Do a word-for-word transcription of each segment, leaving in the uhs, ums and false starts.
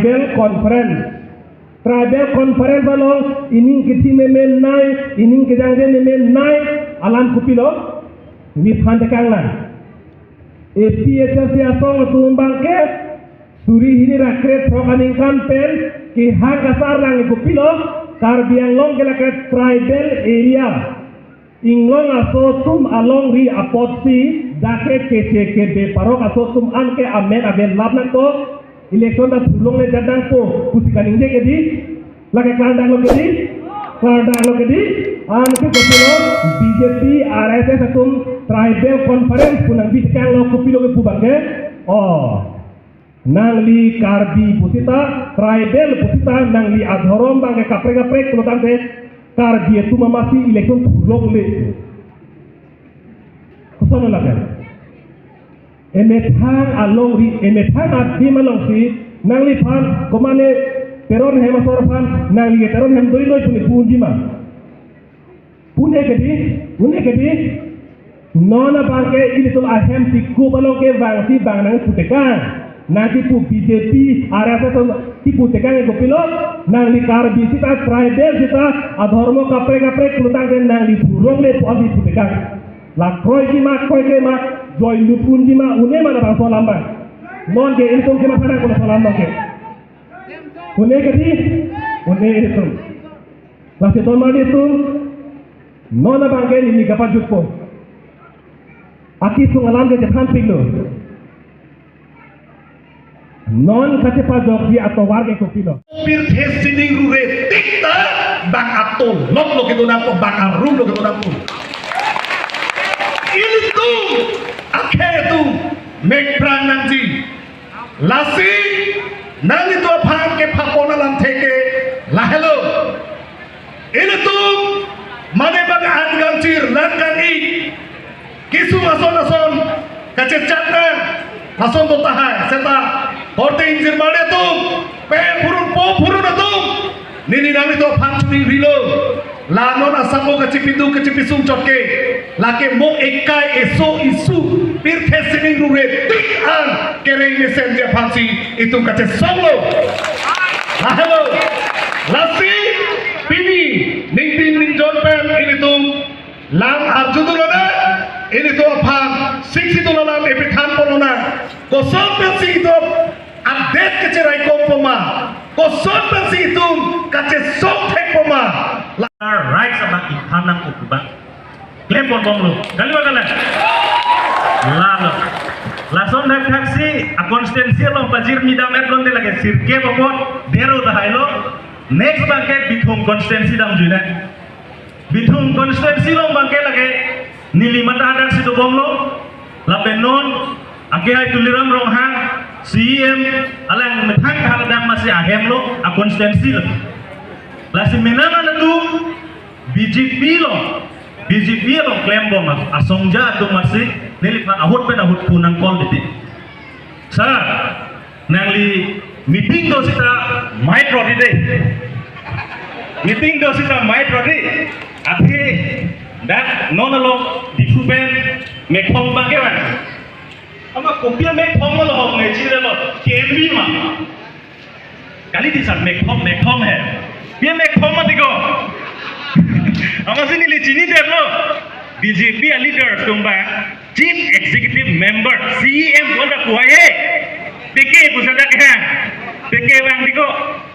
Tribal Conference. Tribal Conference along ining kithi memenei, ining kejangje memenei, alam kopilo? Nephan tekang lang. A P H L C asong atum abangke, suri hini ra krethrok aningkan pen, kehang kasar lang kopilo, Karbi Anglong ke lake tribal area. Inglong aso atum alongri apotsi, dak ke keche kebe parok aso atum anke amen amen lap nangkok, election ta thurlongle jat nangpo, pusi kaningje ke dei, lake klardak lo ke dei, klardak lo ke dei, anke kopilo, B J P, R S S atum, Tribal Conference pu nangbi tekang lo kopilo kepu abangke, oh. Nangli Karbi pusita, tribal pusita, nangli adhorom abangke kaprek kaprek pulotangte, Karbi atum amatsi election thurlongle. Koson lake? Emethang alongri, emethang adim alongsi, nangliphan, komane Teron ahem asor aphan, nangli ke Teron ahem doinoi pu ne pu unji ma? Pu ne ke dei, pu ne ke dei. Non abangke ilitum ahem tikup along kevangsi bang nangpu tekang. Nangkipu B J P, R S S atum kipu tekang ke kopilo, nangli Karbi sita, tribal sita, adhormo kaprek kaprek pulotangte nangli thurlongle pu ansi pu tekang. La kroiji ma, kroikre ma, join lut unji ma, une ma labangso alam abang. Non ke ilitum kematha nangkok laso alam abangke. Pu ne ke dei, pu ne ilitum. Lasi don marli atum, non abangke neli kapajutpo. Akesung alam ke chethanpiklo. Non kachepajokji atovar ke kopilo? Pirthe sining rure tik ta bang atolop lo kedo nangpo, bang arum lo kedo nangpo. Ilitum akhei atum mekprang nangji. Lasi, nanglitum aphan kepapon alamthe ke lahelo. Ilitum mane bang an ganchir, lang kan-ik, kesung ason ason kachechak nang, lason do tahai, seta, korte ingjir marli atum, pe phurun po phurun atum, neli nanglitum aphan choningrilo. La non asap mo kachipiduk kachipesung chot ke. Lake mo ekai eso isu pirthe sining rure tik an kereng mesenji aphansi itum kachesonglo. Lahelo. Lasi pini ningting ningjon pen ilitum lam arjudun lone, ilitum aphan siksi dun alam epithan ponlonang. Koson pensi itum update kacheraikom poma, koson pensi itum kachesong thek poma. La rights abang iphan nangkok abang klem ponbomlo. Kali ba kali? Lalo. Lason dak thaksi a constituency along pajirmi dam-et lonte lake sirkep apot dero tahailo. Next abangke Bithung constituency damjuinang. Bithung constituency along abangke lake neli matha adaksi dobomlo, lapen non akehai Tuliram Ronghang, C E M, alang methang kahak dam masi ahemlo, a constituency lo. Lasi menang an atum B J P lo, B J P lo klembom a, asongja atum masi, neliphan ahut pen ahut pu nangkol titi. Sir, nangli meeting do sita mic rodi dei. Meeting do sita mic rodi. Athe dak non along Diphu pen mekhong abangke van. Ama kopi amekhong lo hok ne chirelo. K M B ma. Kali di sir, mekhong, mekhong he. Pi amekhong mati ko. Amatsi neli chinidetlo. B J P a leader atum abang, Chief Executive Member, C E M, bonta puhai he. P K pu sadak ha. P K vang di ko.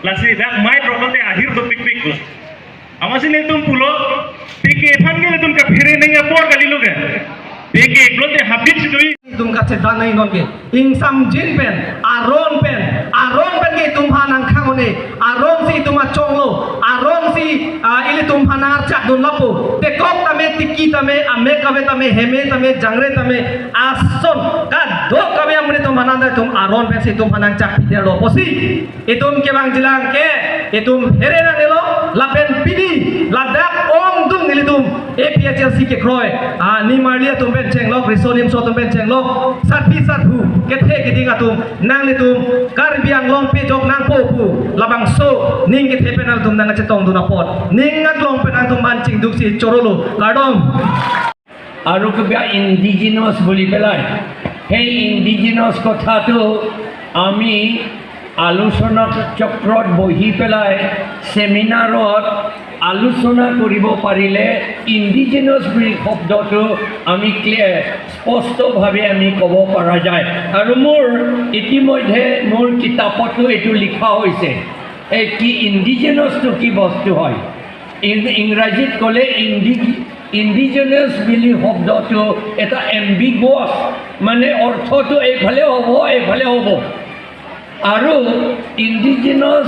Lasi dak mic rok lote ahir dopikpik ko. Amatsi nelitum pulo, P K aphan ke nelitum kaphere nangji apor kalilo ke. P K lote habit si do. Itum kachedannei non ke. Ingsamjin pen, aron pen, aron pen ke itum aphan nangkhang-un-e, aron si itum achonglo, aron si, ah, ilitum aphan nang-archakdun lapu. Tekok tame, tiki tame, amek kave tame, heme tame, jangre tame, ason kadokave amonit atum aphan nang itum aron pensi itum aphan nangchak piter lo pusi itum kevangjilang ke, itum here nangnelo, lapen pini, ladak ongdung nelitum, A P H L C kekroi, ah, nimarli atum pen chenglok, riso nimso atum pen chenglok, sarpi sarpo, kethe keding atum, nanglitum, Karbi Anglong pejok nangpo pu, labangso, ning kethe pen nangtum nangchetongdun apot, ning aklong pen nangtum an chingduksi chorolo, kardom. আৰু কিবা ইণ্ডিজিনাছ বুলি পেলাই, সেই ইণ্ডিজিনাছ কথাটো আমি আলোচনা চক্ৰত বহি পেলাই ছেমিনাৰত আলোচনা কৰিব পাৰিলে ইণ্ডিজিনাছ বুলি শব্দটো আমি ক্লিয়াৰ, স্পষ্টভাৱে আমি ক'ব পৰা যায়। আৰু মোৰ ইতিমধ্যে মোৰ কিতাপতো এইটো লিখা হৈছে, এই কি ইণ্ডিজিনাছটো কি বস্তু হয়। ইং- ইংৰাজীত ক'লে ইণ্ডি ইণ্ডিজিনাছ বুলি শব্দটো এটা এম্বিগুৱাছ, মানে অৰ্থটো এইফালে হ'ব, এইফালে হ'ব। আৰু ইণ্ডিজিনাছ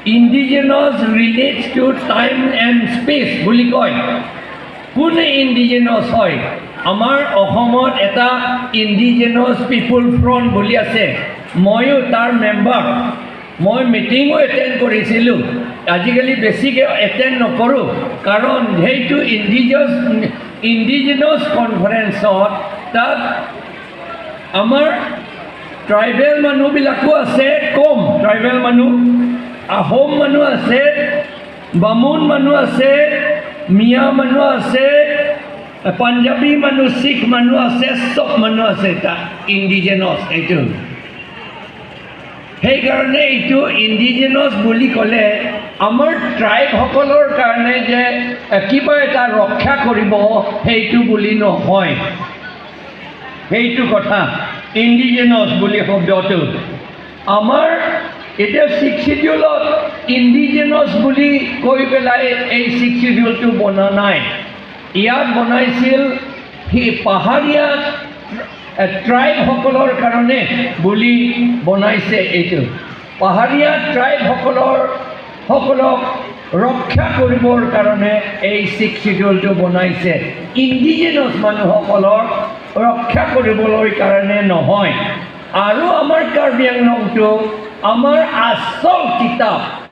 ইণ্ডিজিনাছ ৰিলেটছ টু টাইম এণ্ড স্পেচ বুলি কয়। কোনে ইণ্ডিজিনাছ হয়? আমাৰ অসমত এটা ইণ্ডিজিনাছ পিপুল ফ্ৰণ্ট বুলি আছে, ময়ো তাৰ মেম্বাৰ। মই মিটিঙো এটেণ্ড কৰিছিলোঁ, আজিকালি বেছিকৈ এটেণ্ড নকৰোঁ, কাৰণ সেইটো ইণ্ডিজিনাছ ইণ্ডিজিনাছ কনফাৰেন্সত তাত আমাৰ ট্ৰাইবেল মানুহবিলাকো আছে, কম ট্ৰাইবেল মানুহ, আহোম মানুহ আছে, বামুণ মানুহ আছে, মিয়া মানুহ আছে, পাঞ্জাবী মানুহ, শিখ মানুহ আছে, চব মানুহ আছে তাত ইণ্ডিজিনাছ এইটো। সেইকাৰণে এইটো ইণ্ডিজিনাছ বুলি ক'লে আমাৰ ট্ৰাইবসকলৰ কাৰণে যে, এ, কিবা এটা ৰক্ষা কৰিব, সেইটো বুলি নহয়। সেইটো কথা, ইণ্ডিজিনাছ বুলি শব্দটো। আমাৰ এতিয়া ছিক্স চিডিউলত ইণ্ডিজিনাছ বুলি কৈ পেলাই এই ছিক্স চিডিউলটো বনা নাই। ইয়াত বনাইছিল সেই পাহাৰীয়া, এ, ট্ৰাইবসকলৰ কাৰণে বুলি বনাইছে এইটো। পাহাৰীয়া ট্ৰাইবসকলৰ, সকলক ৰক্ষা কৰিবৰ কাৰণে এই ছিক্স চিডিউলটো বনাইছে, ইণ্ডিজিনাছ মানুহসকলক ৰক্ষা কৰিবলৈ কাৰণে নহয়। আৰু আমাৰ কাৰ্বি আংলংটো, আমাৰ আচল কিতাপ